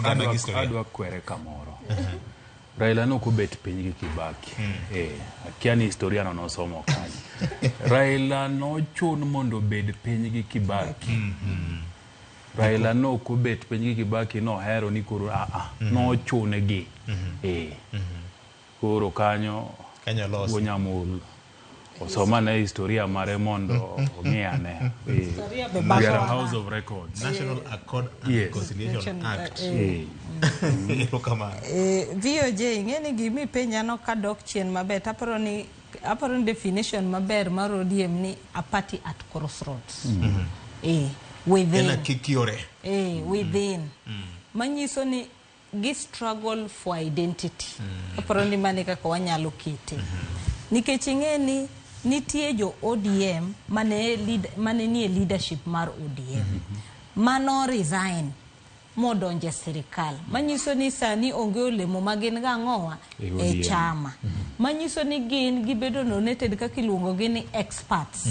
Adwa kwere kamoro. Raila ne ok obet piny gi Kibaki. Eh, akia ni historia no nosomo kanye. Raila nochun mondo obed piny gi Kibaki. Raila ne ok obet piny gi Kibaki nohero ni koro a a nochune gi. Eh. Koro kanyo Kanyo losi. Wuonyamul osomane historia mare mondo ong'i ane. Eh. Historia be We are a bakowa. house of records. National Accord and Reconciliation Act. Erokamano. VOJ ing'e ni gima ipenja no kadok chien maber to aparo ni aparo ni definition maber mar ODM ni a party at crossroads. Eh, within. En akikiore. Eh, within. Manyiso ni gi struggle for identity. Aparo ni mano e kaka wanyalo kete. Nikech ing'e ni nitie jo ODM mane lead, mane nie leadership mar ODM. Mano resign modonje sirikal. Manyiso ni sani onge olemo ma gin gang'owa E e ODM. chama. Manyiso ni gin gibedo nominated kaka iluongo gi ni experts.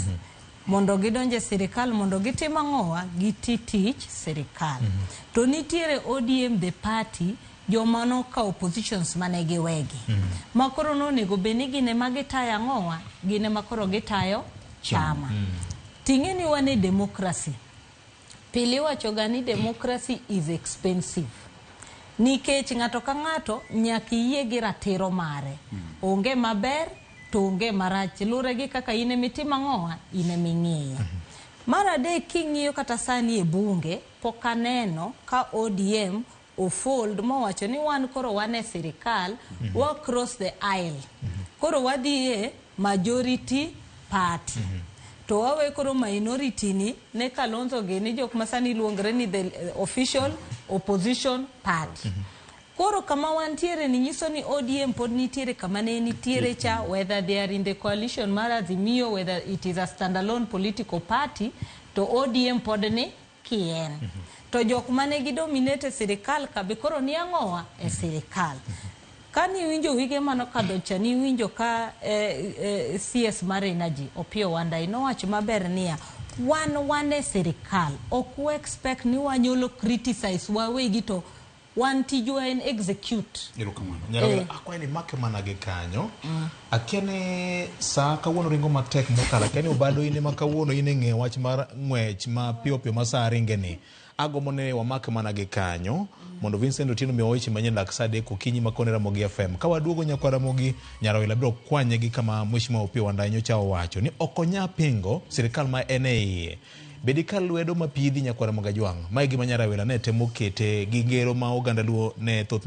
Mondo gidonje e sirikal mondo gitim ang'owa giti tich sirikal. To nitiere ODM the party joma nokawo positions mane giwegi. Ma koro nonego bed ni gin ema gitayo ang'owa gin ema koro gitayo chama. Ting'e ni wan e democracy. Pile iwacho ga ni democracy is expensive. Nikech ng'ato ka ng'ato nyaka iyie gi ratiro mare. Onge maber to onge marach. Lure gi kaka in emitimo ang'owa, in eming'iye. Mar adek king'iyo kata sani e bunge, pok aneno ka ODM ofold mowacho ni wan koro wan e sirikal, wa cross the aisle. Koro wadhi e majority party. To wawe koro minority ni ne Kalonzo gini jok ma sani luongre ni the official opposition party. Koro kama wantiere ni nyiso ni ODM pod nitiere kama ne nitiere cha whether they are in the coalition mar Azimio whether it is a standalone political party to ODM pod ni kien. To jok mane gi dominate e sirikal ka be koro ni ang'owa e sirikal. Kani iwinjo wige manokadho cha niwinjo ka CS mar Energy Opiyo Wandayi nowacho maber niya wan wan e sirikal ok wa expect ni wanyalo criticize wawegi to wan tijwa en execute. Erokamano. Nyarawera, akwayo ni make mana gi kanyo. Akia ni saa kawuono ringo matek mokalo. Akia ni Obado in ema kawuono in e ng'eyo wach mar ng'wech ma piyo piyo ma saa ringe ni. Agombo ni wamake mana gi kanyo mondo Vincent Otieno miwa weche manyien lak saa 3 okinyi ma koni Ramogi FM. Ka waduogo nyakwa Ramogi, Nyarawila biro kwanye gi kama Mheshimiwa Opiyo Wandayi nyocha owacho ni ok onya pingo sirikal ma en e iye. Bedi ka lwedo mapidhi nyakwar Ramogi Ajwang'. Mae gima Nyarawila ne temo kete gi ngero ma oganda Luo ne thoth